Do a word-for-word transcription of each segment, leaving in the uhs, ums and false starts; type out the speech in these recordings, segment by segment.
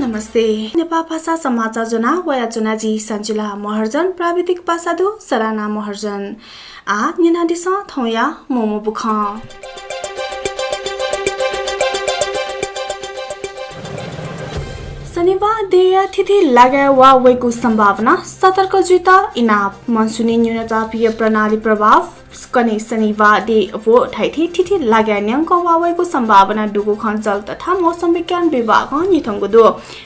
नमस्ते। नेपाल भाषा समाचार ज्वना वयाच्वना जि सञ्जुला महर्जन, प्राविधिक पासा दु सराना महर्जन। आः न्यनादिसँ थौंया मू मू बुखँ। शनिबाः देय्‌या थीथी लागाय् वा वइगु सम्भावना, सतर्क जुइत इनाप। मनसुनी न्यूनचापीय प्रणाली प्रभाव कने शनिबाः देय् व धइथें थीथी लागाय् न्यंक वा वइगु सम्भावना दुगु खँ जल तथा मौसम विज्ञान विभागं न्ह्यथंगु दु।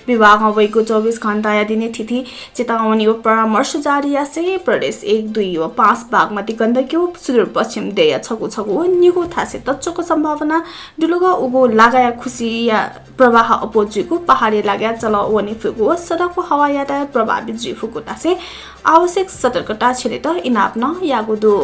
विभागं वइगु चौबिस घण्टाया दिने थीथी चेतावनी व परामर्श जारी यासें प्रदेश एक, दुई व पाँच, बागमती, गण्डकी व सुदूरपश्चिम देय्‌या छगू छगू व निगू थासय् तच्वक सम्भावना दुलुगः उगु लागाया खुसिया प्रवाह अप्वः जुइगु, पहाडय् लागाय् चलं वने फुइगु व सडक व हवाई यातायात प्रभावित जुइ फुगु धासें आवश्यक सतर्कता छ्यलेत इनाप नं याःगु दु।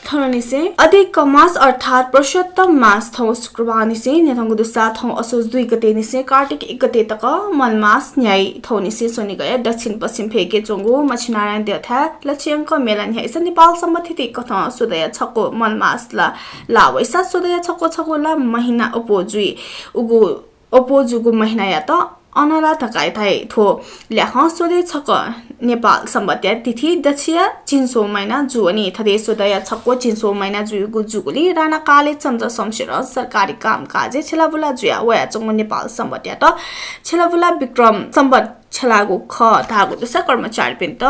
थौंनिसें अधिक मास अर्थात् पुरुषोत्तम मास थौं शुक्रबारनिसें न्ह्यथंगु दुसा थौं असोज दुई गतेनिसें कार्तिक एक गते तक मलमास न्ह्याइ। थौंनिसें स्वनिगःया दक्षिण पश्चिम फय्के च्वंगु मच्छिनारायण देवथाय् लक्ष्यंक मेला न्ह्याइसा नेपाल संवत् थीथी कथं स्वदँया छक्व मलमास ला, ला वइसा स्वदँया छक्व छक्व ला महिना अप्वः जुइ। उगु अप्वः जूगु महिनायात अनला धकाः धाइ। थ्व ल्याखं स्वदँया छक्व नेपाल संवत्‌या तिथि दच्छिया झिंस्वं महिना जूवनी। थथे स्वदँया छक्व झिंस्वं महिना जूगु जूगुलिं राणाकालय् चन्द्र शमशेरं सरकारी कामकाजय् छ्यलाबुला जुया वयाच्वंगु नेपाल संवत्‌यात छ्यलाबुला विक्रम संवत् छ्यलाःगु खः धाःगु दुसा कर्मचारीपिन्त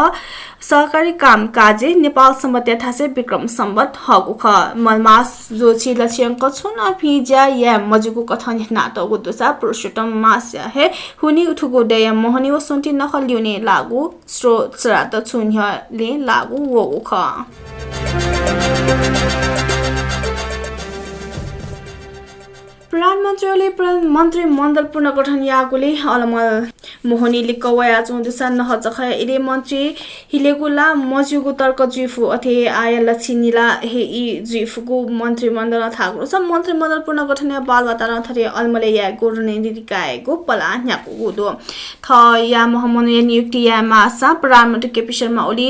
सरकारी कामकाजय् नेपाल संवत्‌या थासय् विक्रम संवत् हःगु खः। मलमास ज्वःछि लक्ष्यंक छुं नं भिं ज्या याये मज्यूगु कथं न्ह्यथनातःगु दुसा पुरुषोत्तम मासया हे हुनिं थुगु देय्‌या मोहनी व स्वन्ति नखः ल्यूने लाःगु स्रोत सरात छुं न्ह्यः लँय् लाःगु वःगु खः। प्रधानमन्त्री ओली प्र-, मन्त्रीमण्डल पुनर्गठन याःगुलिं अलमल मोहनी लिक्क वयाच्वंगु दुसा नखःचखःया इलय् मन्त्री हिलेगु ला मज्यूगु तर्क जुइफु। अथे हे आःया लछि निला हे ई जुइफुगु मन्त्रीमण्डलं धाःगु दुसा मन्त्रीमण्डल पुनर्गठनया बालुवातालं थथे अलमलय् यायेगु रणनीति कायेगु पलाः न्ह्याकूगु दु। थःया म्हमनूया नियुक्ति यायेमाःसां प्रधानमन्त्री केपी शर्मा ओली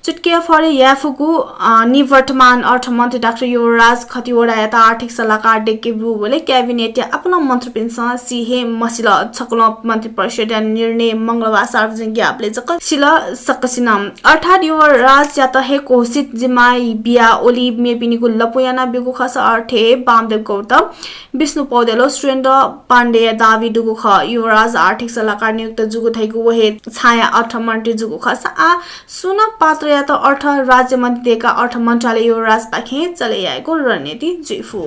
चुटुक्क फरक यायेफुगु, अ, निवर्तमान अर्थमन्त्री डाक्टर युवराज खतिवडायात आर्थिक सल्लाहकार दयेकेगु बलय् क्याबिनेटया आपालं मन्त्रीपिन्सं सी हे मसिल। छकलं मन्त्रिपरिषदया निर्णय मंगलबार सार्वजनिक याःबलय् जक सिल सकसिनं। अर्थात् युवराजयात हे घोषित जिम्मा बिया ओली मेपिनिगु लँपु याना ब्यूगु खःसा अथे हे वामदेव गौतम, विष्णु पौडेल व सुरेन्द्र पाण्डेया दाबी दुगु खः। युवराज आर्थिक सल्लाहकार नियुक्त जूगु धइगु व हे छाँया अर्थमन्त्री जूगु खःसा आः सुं नं पात्रयात अर्थ राज्यमन्त्री दयेकाः अर्थ मन्त्रालय युवराजपाखें चले यायेगु रणनीति जुइफु।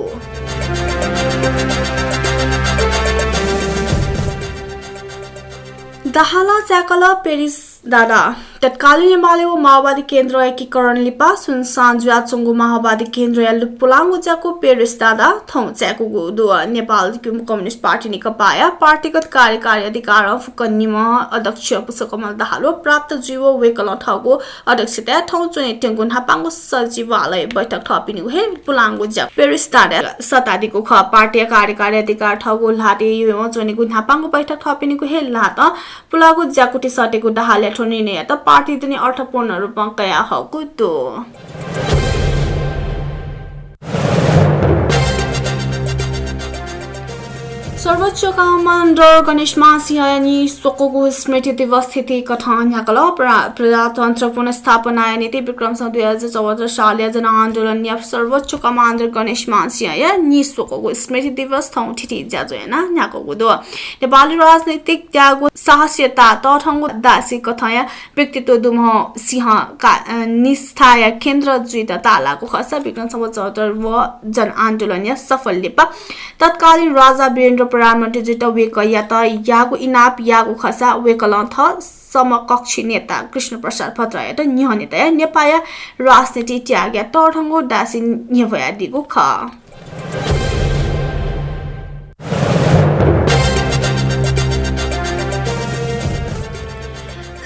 दाहालं चाय्‌कल पेरिस दादा। तत्कालीन एमाले व माओवादी केन्द्र एकीकरण लिपा सुनसान जुयाच्वंगु माओवादी केन्द्रया लु-, पुलांगु ज्याकू पेरिस दादा थौं चाय्‌कूगु दु। नेपाल कम्युनिस्ट पार्टी नेकपाया पार्टीगत कार्यकारी अधिकारं फुक्क निम्ह अध्यक्ष पुष्पकमल दाहालं प्राप्त जुइ व वय्‌कलं थःगु अध्यक्षताय् थौं च्वनेत्यंगु न्हापांगु सचिवालय बैठक थःपिनिगु हे पुलांगु ज्याकू पेरिस दादां सःतादीगु खः। पार्टीया कार्यकारी अधिकार थःगु ल्हातय् यंवं च्वनेगु न्हापांगु बैठक थःपिनिगु हे ल्हातं पुलांगु ज्याकुथि सःतेगु दाहालया थ्व निर्णययात पार्टी दुने अर्थपूर्ण रूपं कयाहःगु दु। सर्वोच्च कमाण्डर गणेशमान सिंहया नीस्वकूगु स्मृति दिवस थीथी कथं न्ह्याकल। प्र-, प्रजातन्त्र पुनर्स्थापनाया निंतिं विक्रम संवत् दुई हजार चौहत्तर सालया जनआन्दोलनया सर्वोच्च कमाण्डर गणेशमान सिंहया नीस्वकूगु स्मृति दिवस थौं थीथी ज्याझ्वः यानाः न्ह्याकूगु दु। नेपाली राजनीतिक त्याग व साहसिकता तःधंगु धाःसा कथंया व्यक्तित्व दुम्ह सिंह का-, अ, निष्ठाया केन्द्र जुइत ताःलाःगु खःसा विक्रम संवत् चौहत्तर व जनआन्दोलनया सफल लिपा तत्कालीन राजा वीरेन्द्र प्रधानमन्त्री जुइत वय्‌कःयात याःगु इनाप याःगु खःसा वय्‌कलं थः समकक्षी नेता कृष्ण प्रसाद भट्टराईयात न्ह्यःने तयाः नेपाःया राजनीति त्यागया तःधंगु धाःसा न्ह्यब्वयादीगु खः।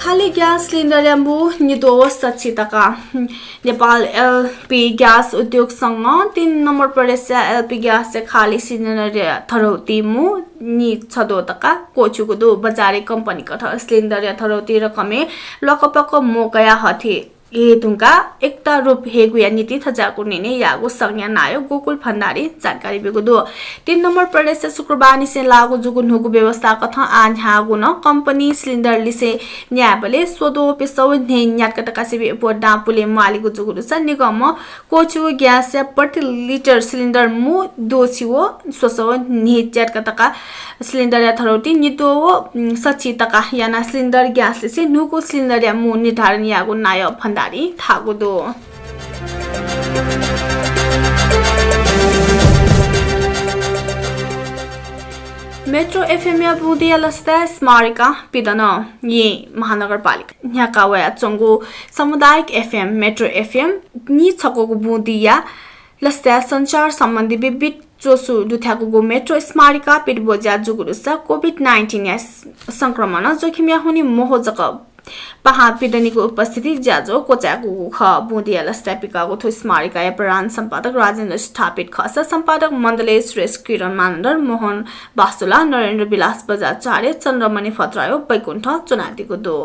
खालि ग्यास सिलिन्डरया मू निद्वः व सछि तका। नेपाल एलपी ग्यास उद्योग संघं तीन नम्बर प्रदेशया एलपी ग्यासया खालि सिलिन्डरया थरौती मू निछद्वः तका क्वःछिउगु दु। बजारय् कम्पनीकथं सिलिन्डरया थरौती रकमय् ल्वाकपाक मू कयाः हथि हे धुंकाः एकता रूप हयेगुया निंतिं थज्याःगु निर्णय याःगु संज्ञा नायः गोकुल भण्डारीं जानकारी ब्यूगु दु। तीन नम्बर प्रदेशय् शुक्रबार निसें लागू जूगु न्हूगु व्यवस्था कथं आः न्ह्याःगु नं कम्पनीं सिलिन्डर लिसे न्यायेबलय् स्वद्वःपिं सव न्हय् न्यातक तका सिबें अप्वः दां पुले म्वालीगु जूगु दुसा निगमं क्वःछिगु ग्यासया प्रति लिटर सिलिन्डर मू द्वःछि व स्वसः न्हय् च्यातक तका सिलिन्डरया थरौटी निद्वः व, उम्, सछि तका यानाः सिलिन्डर ग्यास लिसे न्हूगु सिलिन्डरया मू निर्धारण याःगु नायः भण्डारीं धाःगु दु। मेट्रो एफएमया बुँदिया लसताय् स्मारिका पिदन। येँ महानगरपालिका न्ह्याका वयाच्वंगु सामुदायिक एफएम मेट्रो एफएम नीछक्वःगु बुँदिया लसताय् सञ्चार सम्बन्धी विविध च्वसु दुथ्याकूगु मेट्रो स्मारिका पिदब्वज्या जूगु दुसा कोभिड नाइन्टिनया संक्रमण जोखिमया हुनिं मोहो जक पाहां पिदनीगु उपस्थिति ज्याझ्वः क्वचाय्कूगु खः। बुँदिया लसताय् पिकाःगु थ्व स्मारिकाया प्रधान सम्पादक राजेन्द्र स्थापित खःसा सम्पादक मण्डलय् सुरेश किरण मानन्धर, मोहन बास्तोला, नरेन्द्र विलास बज्राचार्य, चन्द्रमणि भट्टराई व वैकुण्ठ च्वनादीगु दु।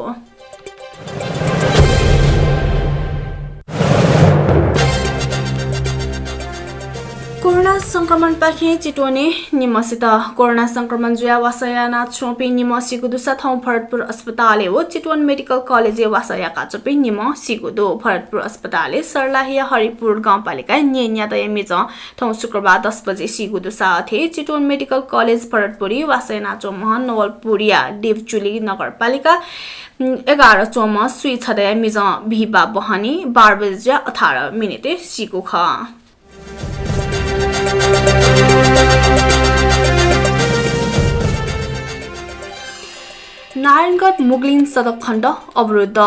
कोरोना संक्रमणपाखें चितवनय् निम्ह सित। कोरोना संक्रमण जुयाः वासः यानाच्वंपिं निम्ह सीगु दुसा थौं भरतपुर अस्पतालय् व चितवन मेडिकल कलेजय् वासः याकाच्वंपिं निम्ह सीगु दु। भरतपुर अस्पतालय् सर्लाहीया हरिपुर गाउँपालिकाय् न्यय् न्यातया मिजं थौं शुक्रबार दस बजे सीगु दुसा अथे चितवन मेडिकल कलेज भरतपुरय् वासः यानाच्वंम्ह नवलपुरया देवचुली नगरपालिका एघार च्वंम्ह स्वीछदँया मिजं भिबा बहनी बाह्र बज्या अठार मिनेटय् सीगु खः। नारायणगढ मुगलिन सडक खण्ड अवरुद्ध।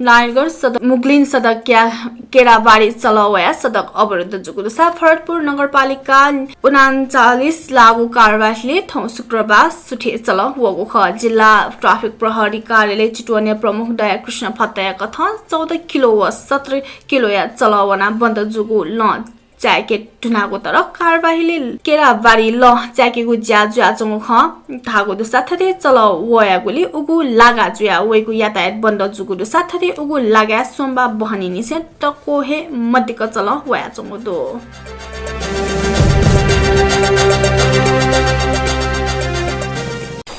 नारायणगढ सडक, मुगलिन सडकया केराबारी चलं वयाः सडक अवरुद्ध जूगु दुसा भरतपुर नगरपालिका उनान्चालिस लागू कारवाहीले थौं शुक्रबार सुथय् चलं वःगु खः। जिल्ला ट्राफिक प्रहरी कार्यालय चितवनया प्रमुख दयाकृष्ण भट्टया कथं चौध किलो व सत्र किलोया चलं वनाः बन्द जूगु लं चाय्के धुनागु, तर कारवाहीले केराबारी लं चाय्केगु ज्या जुयाच्वंगु खँ धाःगु दुसा थथे चलं वयागुलिं उगु लागा जुयाः वइगु यातायात बन्द जूगु दुसा थथे उगु लागाय् सोमबार बहनीनिसें तक्व हे मदिक्क चलं वयाच्वंगु दु।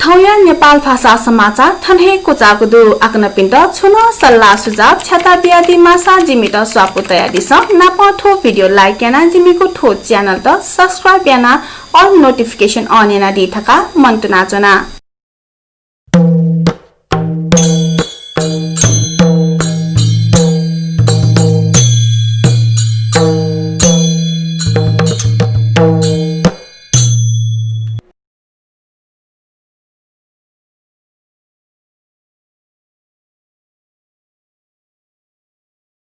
थौंया नेपाल भाषा समाचार थन हे क्वचाःगु दु। आकनपिन्त छुं नं सल्लाह सुझाव छ्याता बियादी माःसा जिमित स्वापू तयादिसँ। नापं थ्व video like यानाः जिमिगु थ्व channel त subscribe यानाः all notification on यानादी धकाः मनंतुना च्वना।